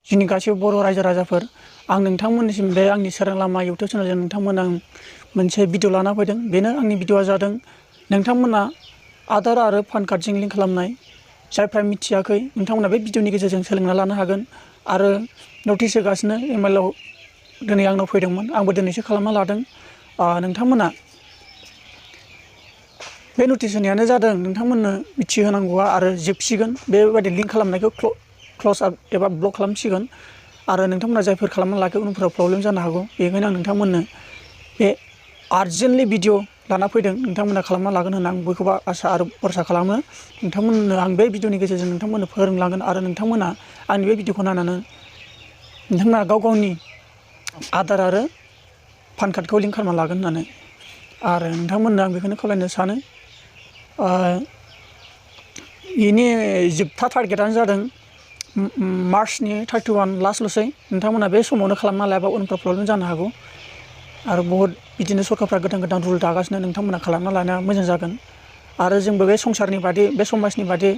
जोंनि गासैबो बर' रायजो राजाफोर आं नोंथांमोननिसिम बे आंनि सोरां लामा इउटुब चेनेलजों नोंथांमोन आं मोनसे भिडिअ लाना फैदों। बेनो आंनि भिडिअआ जादों नोंथांमोना आधार आरो पान कार्डजों लिंक खालामनाय जायफ्रा मिथियाखै नोंथांमोना बे भिडिअनि गेजेरजों सोलोंना लानो हागोन। आरो नटिस होगासिनो इमेलाव दिनै आंनाव फैदोंमोन आंबो दिनैसो खालामना लादों। नोंथांमोना बे नटिस होनायानो जादों नोंथांमोननो मिथिहोनांगौआ आरो जोबसिगोन बेबायदि लिंक खालामनायखौ क्ल'ज आप एबा ब्लक खालामसिगोन। आरो नोंथांमोना जायफोर खालामना लायाखै उनफोराव प्रब्लेम जानो हागौ। बेनिखायनो आं नोंथांमोननो बे आर्जेन्टलि भिडिअ लाना फैदों नोंथांमोना खालामना लागोन होनना आं बयखौबो आसा आरो भरसा खालामो। नोंथांमोननो आं बे भिडिअनि गेजेरजों नोंथांमोननो फोरोंलांगोन आरो नोंथांमोना आंनि बे भिडिअखौ नायनानै नोंथांमोना गाव गावनि आधार आरो पान कार्डखौ लिंक खालामना लागोन होननानै आरो नोंथांमोननो आं बेखौनो खावलायनो सानो। बेनि जोबथा टारगेटआनो जादों मार्चनि 31 लास्टल'सै। नोंथांमोना बे समावनो खालामना लायाबा उनफ्राव प्रब्लेम जानो हागौ। आरो बहुद बिदिनो सरकारफ्रा गोदान गोदान रुल दागासिनो नोंथांमोना खालामना लानाया मोजां जागोन। आरो जोंबो बे संसारनि बादि बे समाजनि बादि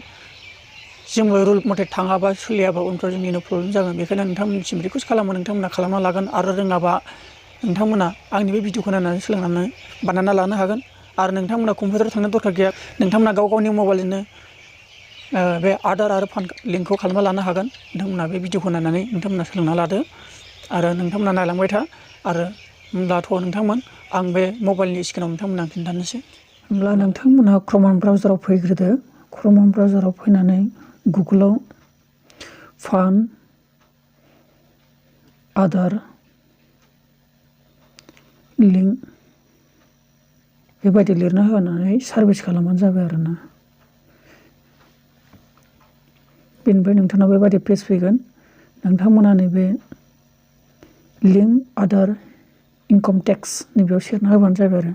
जोंबो रुल मथे थाङाबा सोलियाबा उनफ्राव जोंनिनो प्रब्लेम जागोन। बेखायनो नोंथांमोननिसिम रिकुवेस्ट खालामो नोंथांमोना खालामना लागोन आरो रोङाबा नोंथांमोना आंनि बे भिडिअखौ नायनानै सोलोंनानै बानायना लानो हागोन। आरो नोंथांमोना कम्पिउटाराव थांनो दरकार गैया। नोंथांमोना गाव गावनि मबाइलजोंनो बे आधार आरो पान कार्ड लिंकखौ खालामना लानो हागोन। नोंथांमोना बे भिडिअखौ नायनानै नोंथांमोना सोलोंना लादो आरो नोंथांमोना नायलांबाय था। आरो होमब्लाथ' नोंथांमोन आं बे मबाइलनि स्क्रिनाव नोंथांमोना खिन्थानोसै। होमब्ला नोंथांमोना क्र'म ब्राउजाराव फैग्रोदो। क्र'म ब्राउजाराव फैनानै गुगोलाव पान आधार लिंक बेबायदि लिरना होनानै सार्च खालामबानो जाबाय आरोना। बेनिफ्राय नोंथांनाव बेबायदि पेज फैगोन। नोंथांमोना नैबे लिंक आधार इनकाम टेक्स नैबेयाव सेरना होबानो जाबाय आरो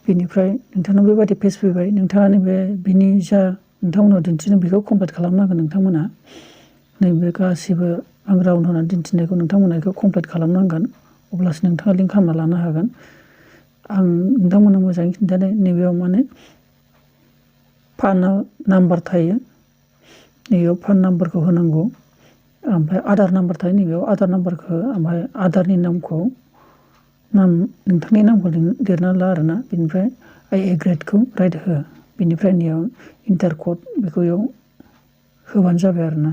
बेनिफ्राय नोंथांनाव बेबायदि पेज फैबाय। नोंथाङा नैबे बिनि जा नोंथांमोनाव दिन्थिदों बेखौ कमप्लिट खालामनांगोन। नोंथांमोना नैबे गासिबो आं राउन्ड होनानै दिन्थिनायखौ नोंथांमोना बेखौ कमप्लिट खालामनांगोन। अब्लासो नोंथाङा लिंक खालामना लानो हागोन। आं नोंथांमोननो मोजाङै खिन्थादों। नैबेयाव माने पान नाम्बार थायो। नैबेयाव पान नाम्बारखौ होनांगौ। ओमफ्राय आधार नाम्बार थायो। नैबेयाव आधार नाम्बारखौ ओमफ्राय आधारनि नामखौ नोंथांनि नामखौ लिरना ला आरोना। बेनिफ्राय आइ एग्रीखौ राइट हो। बेनिफ्राय नैयाव इन्टार कड बेखौ इयाव होबानो जाबाय आरोना।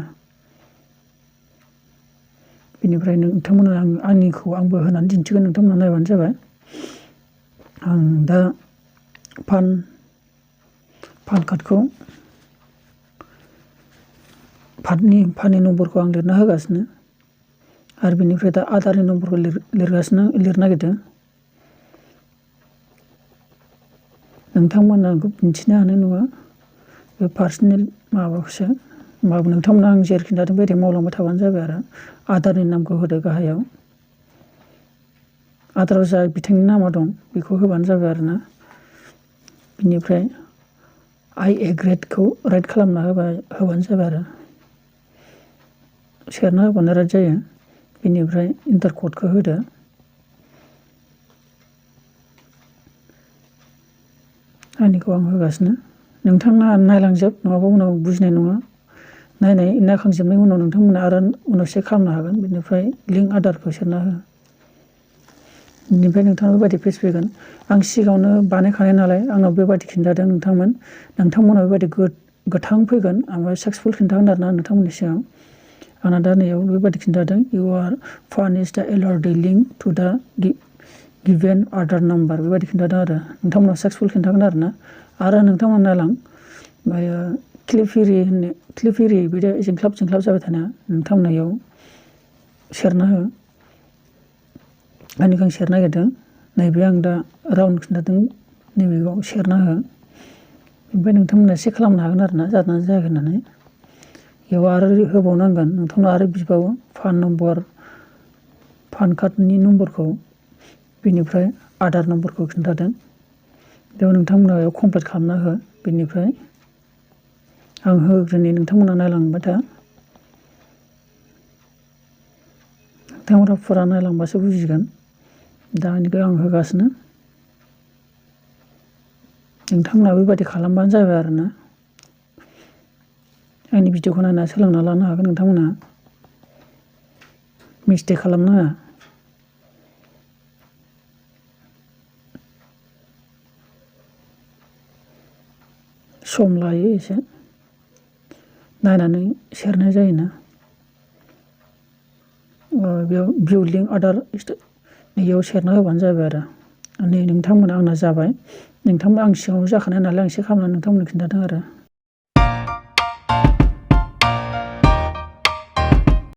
बेनिफ्राय नोंथांमोना आंनिखौ आंबो होनानै दिन्थिगोन। नोंथांमोना नायबानो जाबाय। आं दा पान कार्डखौ पाननि नम्बरखौ आं लिरना होगासिनो आरो बेनिफ्राय दा आधारनि नम्बरखौ लिरनो नागिरदों। नोंथांमोना दिन्थिनो हानाय नङा। बे पार्सनेल माबाखौसो होमबाबो नोंथांमोना आं जेरै खिन्थादों बेबायदि मावलांबाय थाबानो जाबाय आरो आधारनि नामखौ होदो गाहायाव। आधाराव जा बिथांनि नामा दं बेखौ होबानो जाबाय आरोना। बिनिफ्राय आइ एग्रीखौ राइट खालामना होबानो जाबाय आरो सेरना होबानो राइट जायो। बेनिफ्राय इन्टार क'डखौ होदो। आंनिखौ आं होगासिनो। नोंथाङा नायलांजोब नङाबा उनाव बुजिनाय नङा। नायखांजोबनायनि उनाव नोंथांमोना आरो उनाव चेक खालामनो हागोन। बेनिफ्राय लिंक आधारखौ सेरना हो। बेनिफ्राय नोंथाङा बेबायदि पेज फैगोन। आं सिगाङावनो बानायखानाय नालाय आंनाव बेबायदि खिन्थादों। नोंथांमोना बेबायदि गोथां फैगोन ओमफ्राय साक्सेसफुल खिन्थागोन आरोना नोंथांमोननि सिगाङाव। आंना दा नैयाव बेबायदि खिन्थादों इउआर PAN is the already link to the given Aadhaar number बेबायदि खिन्थादों आरो नोंथांमोना साक्सेसफुल खिन्थागोन आरोना। आरो नोंथांमोना नायलां क्लिप एरि बिदि जोंख्लाब जाबाय थानाया नोंथांमोना इयाव सेरना हो। आंनिखौ आं सेरनो नागिरदों। नैबे आं दा राउन्ड खिन्थादों नैबेयाव सेरना हो। ओमफ्राय नोंथांमोना चेक खालामनो हागोन आरोना जादोंना जायाखै होननानै। बेयाव आरो होबावनांगोन। नोंथांनाव आरो बिबावो पान नम्बर पान कार्डनि नम्बरखौ बेनिफ्राय आधार नम्बरखौ खिन्थादों। बेयाव नोंथांमोना बेयाव कमप्लिट खालामना हो। बेनिफ्राय आं होग्रोनि नोंथांमोना नायलांबाय था। नोंथांमोना फुरा नायलांबासो बुजिगोन। दा आंनिखौ आं होगासिनो। नोंथांमोना बेबायदि खालामबानो जाबाय आरोना। आंनि भिडिअखौ नायना सोलोंना लानो हागोन नोंथांमोना मिस्टेक खालामनाङा सम लायो एसे नायनानै सेरनाय जायोना बेयाव भिउ लिंक आदार नैयाव सेरना होबानो जाबाय आरो नै नोंथांमोना आंना जाबाय नोंथांमोना आं सिगाङाव जाखानाय नालाय आं एसे खालामनानै नोंथांमोननो खिन्थादों आरो